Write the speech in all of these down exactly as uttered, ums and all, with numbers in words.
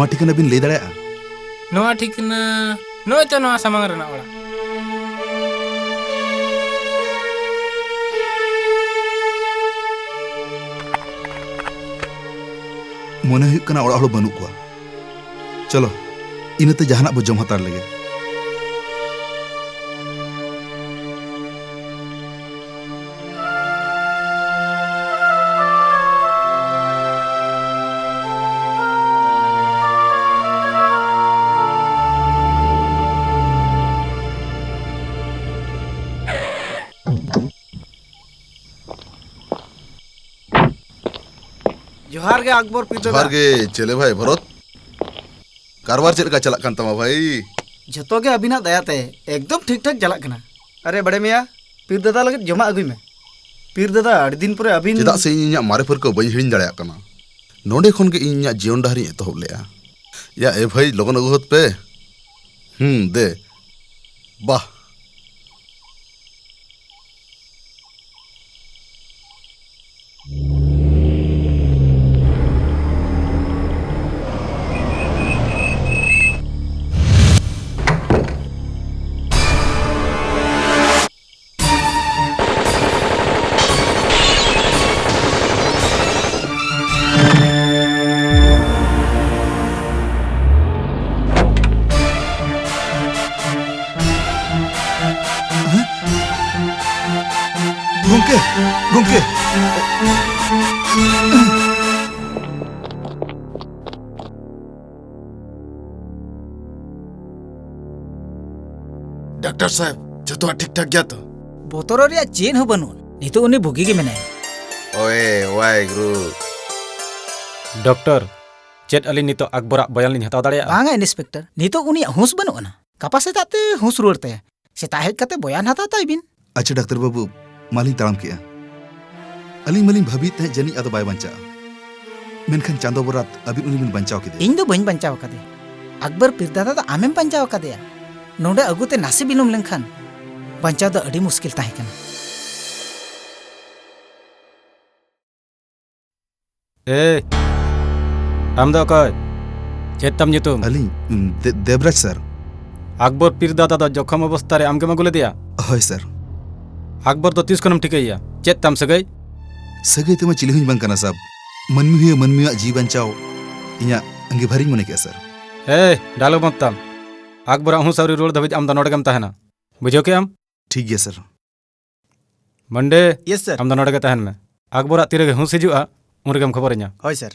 ᱱᱚᱣᱟ ᱴᱷᱤᱠᱟᱹᱱᱟ ᱵᱤᱱ ᱞᱟᱹᱭ ᱫᱟᱲᱮᱭᱟᱜᱼᱟ? ᱱᱚᱣᱟ ᱴᱷᱤᱠᱟᱹᱱᱟ ᱱᱚᱜᱼᱚᱭ ᱛᱚ ᱱᱚᱣᱟ ᱥᱟᱢᱟᱝ ᱨᱮᱱᱟᱜ ᱚᱲᱟᱜ᱾ ᱢᱚᱱᱮ ᱦᱩᱭᱩᱜ ᱠᱟᱱᱟ ᱚᱲᱟᱜ ᱦᱚᱲ ᱵᱟᱹᱱᱩᱜ ᱠᱚᱣᱟ᱾ ᱪᱚᱞᱚ, ᱤᱱᱟᱹᱛᱮ ᱡᱟᱦᱟᱱᱟᱜ ᱵᱚ ᱡᱚᱢ ᱦᱟᱛᱟᱲ ᱞᱮᱜᱮ᱾ ᱡᱚᱦᱟᱨ ᱜᱮ ᱟᱠᱵᱚᱨ ᱯᱤᱨᱫᱟᱹᱫᱟ᱾ ᱡᱚᱦᱟᱨ ᱜᱮ ᱪᱮᱞᱮ ᱵᱷᱟᱭ ᱵᱷᱚᱨᱚᱛ᱾ ᱠᱟᱨᱵᱟᱨ ᱪᱮᱫ ᱞᱮᱠᱟ ᱪᱟᱞᱟᱜ ᱠᱟᱱ ᱛᱟᱢᱟ ᱵᱷᱟᱭ? ᱡᱷᱚᱛᱚ ᱜᱮ ᱟᱹᱵᱤᱱᱟᱜ ᱫᱟᱭᱟᱛᱮ ᱮᱠᱫᱚᱢ ᱴᱷᱤᱠ ᱴᱷᱟᱠ ᱪᱟᱞᱟᱜ ᱠᱟᱱᱟ᱾ ᱟᱨᱮ ᱵᱟᱲᱮ ᱢᱮᱭᱟ, ᱯᱤᱨ ᱫᱟᱫᱟ ᱞᱟᱹᱜᱤᱫ ᱡᱚᱢᱟᱜ ᱟᱹᱜᱩᱭ ᱢᱮ᱾ ᱯᱤᱨ ᱫᱟᱫᱟ, ᱟᱹᱰᱤ ᱫᱤᱱ ᱯᱚᱨᱮ ᱟᱹᱵᱤᱱ ᱪᱮᱫᱟᱜ ᱥᱮ ᱤᱧ ᱤᱧᱟᱹᱜ ᱢᱟᱨᱮ ᱯᱟᱹᱨᱠᱟᱹᱣ ᱵᱟᱹᱧ ᱦᱤᱲᱤᱧ ᱫᱟᱲᱮᱭᱟᱜ ᱠᱟᱱᱟ᱾ ᱱᱚᱰᱮ ᱠᱷᱚᱱ ᱜᱮ ᱤᱧ ᱤᱧᱟᱹᱜ ᱡᱤᱭᱚᱱ ᱰᱟᱦᱟᱨᱤᱧ ᱮᱛᱚᱦᱚᱵ ᱞᱮᱫᱼᱟ᱾ ᱭᱟ ᱮ ᱵᱷᱟᱹᱭ, ᱞᱚᱜᱚᱱ ᱟᱹᱜᱩ ᱦᱚᱫ ᱯᱮ᱾ ᱦᱩᱸ, ᱫᱮ᱾ ᱵᱟᱦ᱾ ᱜᱚᱝᱠᱮ, ᱜᱚᱝᱠᱮ᱾ ᱰᱟᱠᱛᱟᱨ ᱥᱟᱦᱮᱵ, ᱡᱚᱛᱚᱣᱟᱜ ᱴᱷᱤᱠ ᱴᱷᱟᱠ ᱜᱮᱭᱟ ᱛᱚ? ᱵᱚᱛᱚᱨᱚᱜ ᱨᱮᱭᱟᱜ ᱪᱮᱫ ᱦᱚᱸ ᱵᱟᱹᱱᱩᱜ᱾ ᱱᱤᱛᱚᱜ ᱩᱱᱤ ᱵᱩᱜᱤ ᱜᱮ ᱢᱮᱱᱟᱭᱟ᱾ ᱳᱭᱮ, ᱣᱟᱭ ᱜᱩᱨᱩ᱾ ᱰᱚᱠᱴᱚᱨ, ᱪᱮᱫ ᱟᱹᱞᱤᱧ ᱱᱤᱛᱚᱜ ᱟᱠᱵᱚᱨᱟᱜ ᱵᱚᱭᱟᱱ ᱞᱤᱧ ᱦᱟᱛᱟᱣ ᱫᱟᱲᱮᱭᱟᱜᱼᱟ? ᱵᱟᱝᱟ, ᱤᱱᱥᱯᱮᱠᱴᱚᱨ᱾ ᱱᱤᱛᱚᱜ ᱩᱱᱤᱭᱟᱜ ᱦᱩᱸᱥ ᱵᱟᱹᱱᱩᱜ ᱟᱱᱟ᱾ ᱜᱟᱯᱟ ᱥᱮᱛᱟᱜ ᱛᱮ ᱦᱩᱸᱥ ᱨᱩᱣᱟᱹᱲ ᱛᱟᱭᱟ᱾ ᱥᱮᱛᱟᱜ ᱦᱮᱡ ᱠᱟᱛᱮ ᱵᱚᱭᱟᱱ ᱦᱟᱛᱟᱣ ᱛᱟᱭ ᱵᱤᱱ᱾ ᱟᱪᱪᱷᱟ ᱰᱟᱠᱛᱟᱨ ᱵᱟᱹᱵᱩ, ᱢᱟᱞᱤᱧ ᱛᱟᱲᱟᱢ ᱠᱮᱜᱼᱟ᱾ ᱟᱹᱞᱤᱧ ᱢᱟᱞᱤᱧ ᱵᱷᱟᱹᱵᱤᱭᱮᱫ ᱛᱟᱦᱮᱸᱫ ᱡᱟᱹᱱᱤᱡ ᱟᱫᱚ ᱵᱟᱭ ᱵᱟᱧᱪᱟᱜᱼᱟ᱾ ᱢᱮᱱᱠᱷᱟᱱ ᱪᱟᱸᱫᱚ ᱵᱚᱨᱟᱛ ᱟᱹᱵᱤᱱ ᱩᱱᱤ ᱵᱤᱱ ᱵᱟᱧᱪᱟᱣ ᱠᱮᱫᱮᱭᱟ᱾ ᱤᱧ ᱫᱚ ᱵᱟᱹᱧ ᱵᱟᱧᱪᱟᱣ ᱟᱠᱟᱫᱮᱭᱟ᱾ ᱟᱠᱵᱚᱨ ᱯᱤᱨᱫᱟᱫᱟ ᱫᱚ ᱟᱢᱮᱢ ᱵᱟᱧᱪᱟᱣ ᱟᱠᱟᱫᱮᱭᱟ᱾ ᱱᱚᱰᱮ ᱟᱹᱜᱩᱛᱮ ᱱᱟᱥᱮ ᱵᱤᱞᱚᱢ ᱞᱮᱱᱠᱷᱟᱱ ᱵᱟᱧᱪᱟᱣ ᱫᱚ ᱟᱹᱰᱤ ᱢᱩᱥᱠᱤᱞ ᱛᱟᱦᱮᱸ ᱠᱟᱱᱟ᱾ ᱮᱭ, ᱟᱢ ᱫᱚ ᱚᱠᱚᱭ? ᱪᱮᱫ ᱛᱟᱢ ᱧᱩᱛᱩᱢ? ᱟᱹᱞᱤᱧ, ᱩᱢ, ᱫᱮ-, ᱫᱮᱵᱽᱨᱟᱡᱽ ᱥᱟᱨ᱾ ᱟᱠᱵᱚᱨ ᱯᱤᱨ ᱫᱟᱫᱟ ᱫᱚ ᱡᱚᱠᱷᱚᱢ ᱚᱵᱚᱥᱛᱟ ᱨᱮ ᱟᱢ ᱜᱮᱢ ᱟᱹᱜᱩ ᱞᱮᱫᱮᱭᱟ? ᱦᱳᱭ ᱥᱟᱨ᱾ ᱟᱠᱵᱚᱨ ᱫᱚ ᱛᱤᱥ ᱠᱷᱚᱱᱮᱢ ᱴᱷᱤᱠᱟᱹᱭᱮᱭᱟ? ᱪᱮᱫ ᱛᱟᱢ ᱥᱟᱹᱜᱟᱹᱭ? ᱥᱟᱹᱜᱟᱹᱭ ᱛᱮᱢᱟ ᱪᱤᱞᱤ ᱦᱚᱸᱧ ᱵᱟᱝ ᱠᱟᱱᱟ ᱥᱟᱵ᱾ ᱢᱟᱹᱱᱢᱤ ᱦᱩᱭ ᱢᱟᱹᱱᱢᱤᱭᱟᱜ ᱡᱤᱣᱤ ᱵᱟᱧᱪᱟᱣ ᱤᱧᱟᱜ ᱟᱺᱜᱤᱵᱷᱟᱨᱤᱧ ᱢᱚᱱᱮ ᱠᱮᱜᱼᱟ ᱥᱟᱨ᱾ ᱮᱭ, ᱰᱟᱭᱞᱚᱜ ᱵᱚᱱᱫ ᱛᱟᱢ᱾ ᱟᱠᱵᱚᱨᱟᱜ ᱦᱩᱸᱥ ᱟᱹᱣᱨᱤ ᱨᱩᱣᱟᱹᱲ ᱫᱷᱟᱹᱵᱤᱡ ᱟᱢ ᱫᱚ ᱱᱚᱰᱮ ᱜᱮᱢ ᱛᱟᱦᱮᱱᱟ᱾ ᱵᱩᱡᱷᱟᱹᱣ ᱠᱮᱜᱼᱟᱢ? ᱴᱷᱤᱠ ᱜᱮᱭᱟ ᱥᱟᱨ᱾ ᱢᱟᱱᱰᱮ, ᱭᱮᱥ ᱥᱟᱨ᱾ ᱟᱢ ᱫᱚ ᱱᱚᱰᱮ ᱜᱮ ᱛᱟᱦᱮᱱ ᱢᱮ᱾ ᱟᱠᱵᱚᱨᱟᱜ ᱛᱤᱨᱮᱜᱮ ᱦᱩᱸᱥ ᱦᱤᱡᱩᱜᱼᱟ, ᱩᱱ ᱨᱮᱜᱮᱢ ᱠᱷᱚᱵᱚᱨᱤᱧᱟ᱾ ᱦᱳᱭ ᱥᱟᱨ᱾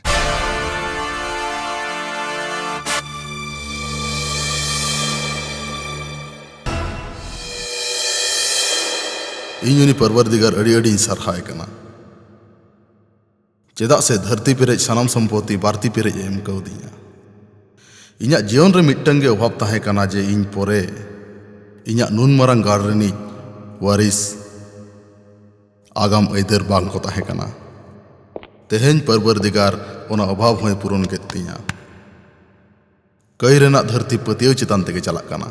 ᱤᱧ ᱩᱱᱤ ᱯᱟᱨᱣᱟᱨᱫᱤᱜᱟᱨ ᱟᱹᱰᱤ ᱟᱹᱰᱤᱧ ᱥᱟᱨᱦᱟᱣᱮ ᱠᱟᱱᱟ, ᱪᱮᱫᱟᱜ ᱥᱮ ᱫᱷᱟᱹᱨᱛᱤ ᱯᱮᱨᱮᱡ ᱥᱟᱱᱟᱢ ᱥᱚᱢᱯᱚᱛᱤ ᱵᱟᱹᱲᱛᱤ ᱯᱮᱨᱮᱡ ᱮ ᱮᱢ ᱠᱟᱣᱫᱤᱧᱟ᱾ ᱤᱧᱟᱹᱜ ᱡᱤᱭᱚᱱ ᱨᱮ ᱢᱤᱫᱴᱟᱝ ᱜᱮ ᱚᱵᱷᱟᱵᱽ ᱛᱟᱦᱮᱸ ᱠᱟᱱᱟ ᱡᱮ ᱤᱧ ᱯᱚᱨᱮ ᱤᱧᱟᱹᱜ ᱱᱩᱱ ᱢᱟᱨᱟᱝ ᱜᱟᱲ ᱨᱤᱱᱤᱡ ᱣᱟᱨᱤᱥ, ᱟᱜᱟᱢ ᱟᱹᱭᱫᱟᱹᱨ ᱵᱟᱝ ᱠᱚ ᱛᱟᱦᱮᱸ ᱠᱟᱱᱟ᱾ ᱛᱮᱦᱮᱧ ᱯᱟᱨᱣᱟᱨᱫᱤᱜᱟᱨ ᱚᱱᱟ ᱚᱵᱷᱟᱵᱽ ᱦᱚᱸᱭ ᱯᱩᱨᱚᱱ ᱠᱮᱫ ᱛᱤᱧᱟ᱾ ᱠᱟᱹᱭ ᱨᱮᱱᱟᱜ ᱫᱷᱟᱹᱨᱛᱤ ᱯᱟᱹᱛᱭᱟᱹᱣ ᱪᱮᱛᱟᱱ ᱛᱮᱜᱮ ᱪᱟᱞᱟᱜ ᱠᱟᱱᱟ᱾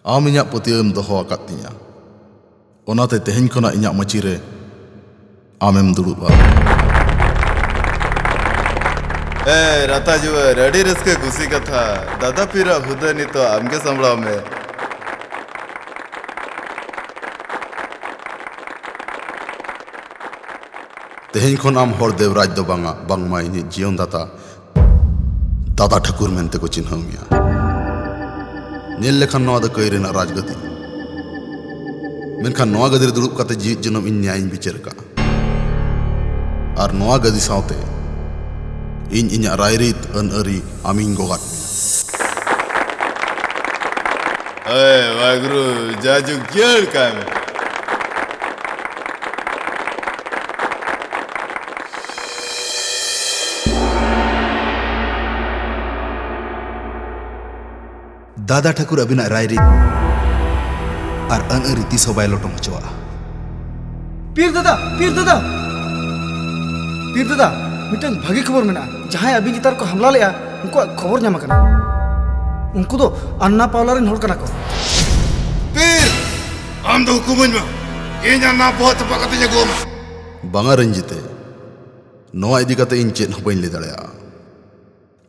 ᱟᱢ ᱤᱧᱟᱹᱜ ᱯᱟᱹᱛᱭᱟᱹᱣ ᱮᱢ ᱫᱚᱦᱚ ᱟᱠᱟᱫ ᱛᱤᱧᱟ, ᱚᱱᱟᱛᱮ ᱛᱮᱦᱮᱧ ᱠᱷᱚᱱᱟᱜ ᱤᱧᱟᱹᱜ ᱢᱟᱹᱪᱤ ᱨᱮ ᱟᱢᱮᱢ ᱫᱩᱲᱩᱵᱼᱟ᱾ ᱮ ᱨᱟᱛᱟ ᱡᱩᱣᱟᱹᱨ, ᱟᱹᱰᱤ ᱨᱟᱹᱥᱠᱟᱹ ᱠᱩᱥᱤ ᱠᱟᱛᱷᱟ᱾ ᱫᱟᱫᱟ ᱯᱤᱨᱟᱜ ᱦᱩᱫᱟᱹ ᱱᱤᱛᱚᱜ ᱟᱢᱜᱮ ᱥᱟᱢᱵᱲᱟᱣ ᱢᱮ᱾ ᱛᱮᱦᱮᱧ ᱠᱷᱚᱱ ᱟᱢ ᱦᱚᱲ ᱫᱮᱵᱽᱨᱟᱡᱽ ᱫᱚ ᱵᱟᱝᱟ, ᱵᱟᱝᱢᱟ ᱤᱧᱤᱡ ᱡᱤᱭᱚᱱ ᱫᱟᱛᱟ ᱫᱟᱫᱟ ᱴᱷᱟᱹᱠᱩᱨ ᱢᱮᱱᱛᱮ ᱠᱚ ᱪᱤᱱᱦᱟᱹᱣ ᱢᱮᱭᱟ᱾ ᱧᱮᱞ ᱞᱮᱠᱷᱟᱱ ᱱᱚᱣᱟ ᱫᱚ ᱠᱟᱹᱭ ᱨᱮᱱᱟᱜ ᱨᱟᱡᱽᱜᱟᱹᱫᱤ, ᱢᱮᱱᱠᱷᱟᱱ ᱱᱚᱣᱟ ᱜᱟᱹᱫᱤ ᱨᱮ ᱫᱩᱲᱩᱵ ᱠᱟᱛᱮ ᱡᱤᱣᱤᱫ ᱡᱚᱱᱚᱢ ᱤᱧ ᱱᱮᱭᱟᱭᱤᱧ ᱵᱤᱪᱟᱹᱨ ᱟᱠᱟᱫᱼᱟ᱾ ᱟᱨ ᱱᱚᱣᱟ ᱜᱟᱹᱫᱤ ᱥᱟᱶᱛᱮ ᱤᱧ ᱤᱧᱟᱹᱜ ᱨᱟᱭᱨᱤᱛ ᱟᱹᱱ ᱟᱹᱨᱤ ᱟᱢᱤᱧ ᱜᱚᱜᱟᱫ ᱢᱮᱭᱟ᱾ ᱮᱭ, ᱣᱟᱜᱽᱨᱩ, ᱡᱟᱡᱩᱜᱽ ᱡᱤᱭᱟᱹᱲ ᱠᱟᱭ ᱢᱮ᱾ ᱫᱟᱫᱟ ᱴᱷᱟᱹᱠᱩᱨ ᱟᱹᱵᱤᱱᱟᱜ ᱨᱟᱭᱨᱤᱛ ᱟᱨ ᱟᱹᱱ ᱟᱹᱨᱤ ᱛᱤᱥ ᱦᱚᱸ ᱵᱟᱭ ᱞᱚᱴᱚᱢ ᱦᱚᱪᱚᱣᱟᱜᱼᱟ᱾ ᱯᱤᱨ ᱫᱟᱫᱟ, ᱯᱤᱨ ᱫᱟᱫᱟ, ᱯᱤᱨ ᱫᱟᱫᱟ, ᱢᱤᱫᱴᱟᱝ ᱵᱷᱟᱹᱜᱤ ᱠᱷᱚᱵᱚᱨ ᱢᱮᱱᱟᱜᱼᱟ᱾ ᱡᱟᱦᱟᱸᱭ ᱟᱹᱵᱤᱱ ᱪᱮᱛᱟᱱ ᱨᱮᱠᱚ ᱦᱟᱢᱞᱟ ᱞᱮᱫᱼᱟ, ᱩᱱᱠᱩᱣᱟᱜ ᱠᱷᱚᱵᱚᱨ ᱧᱟᱢ ᱟᱠᱟᱱᱟ᱾ ᱩᱱᱠᱩ ᱫᱚ ᱟᱱᱱᱟ ᱯᱟᱣᱞᱟ ᱨᱮᱱ ᱦᱚᱲ ᱠᱟᱱᱟ ᱠᱚ᱾ ᱯᱤᱨ, ᱟᱢ ᱫᱚ ᱦᱩᱠᱩᱢᱟᱹᱧ ᱢᱮ, ᱤᱧ ᱟᱱᱱᱟ ᱵᱚᱦᱚᱜ ᱛᱚᱯᱟᱜ ᱠᱟᱛᱮᱧ ᱟᱹᱜᱩᱣᱟᱢᱟ᱾ ᱵᱟᱝᱟ ᱨᱚᱧᱡᱤᱛᱮ, ᱱᱚᱣᱟ ᱤᱫᱤ ᱠᱟᱛᱮ ᱤᱧ ᱪᱮᱫ ᱦᱚᱸ ᱵᱟᱹᱧ ᱞᱟᱹᱭ ᱫᱟᱲᱮᱭᱟᱜᱼᱟ᱾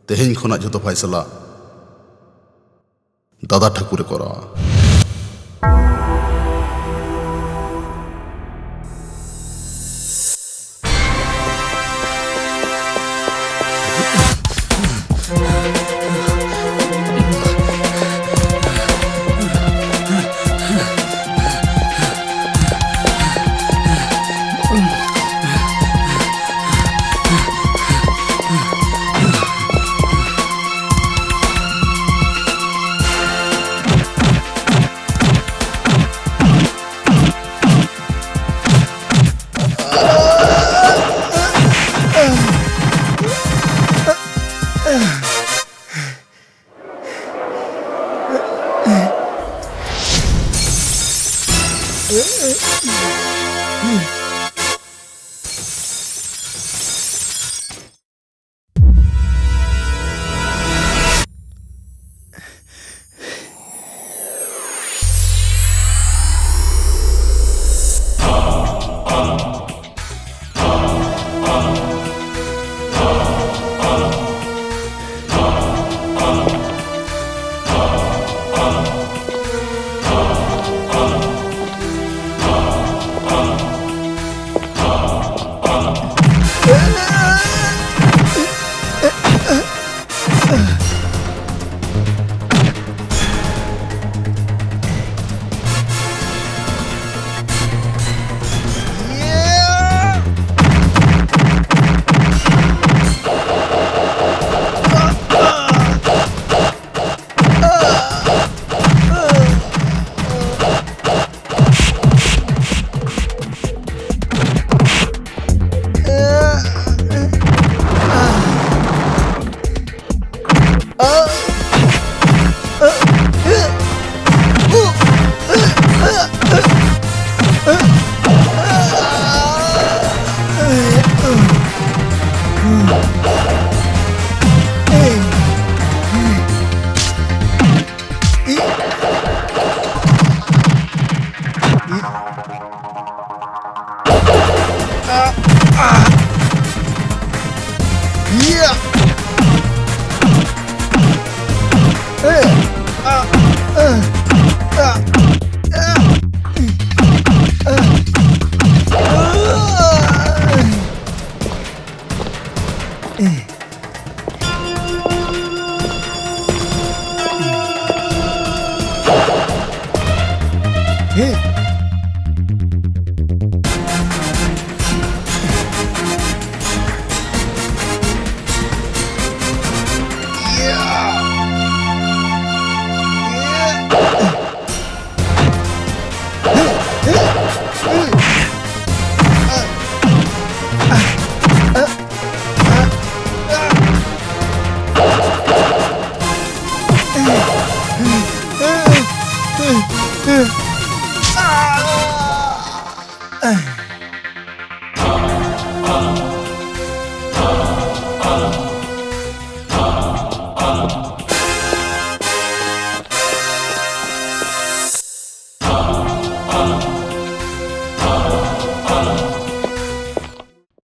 ᱛᱮᱦᱮᱧ ᱠᱷᱚᱱᱟᱜ ᱡᱷᱚᱛᱚ ᱯᱷᱟᱭᱥᱟᱞᱟ ᱫᱟᱫᱟ ᱴᱷᱟᱹᱠᱩᱨᱮ ᱠᱚᱨᱟᱣᱟ᱾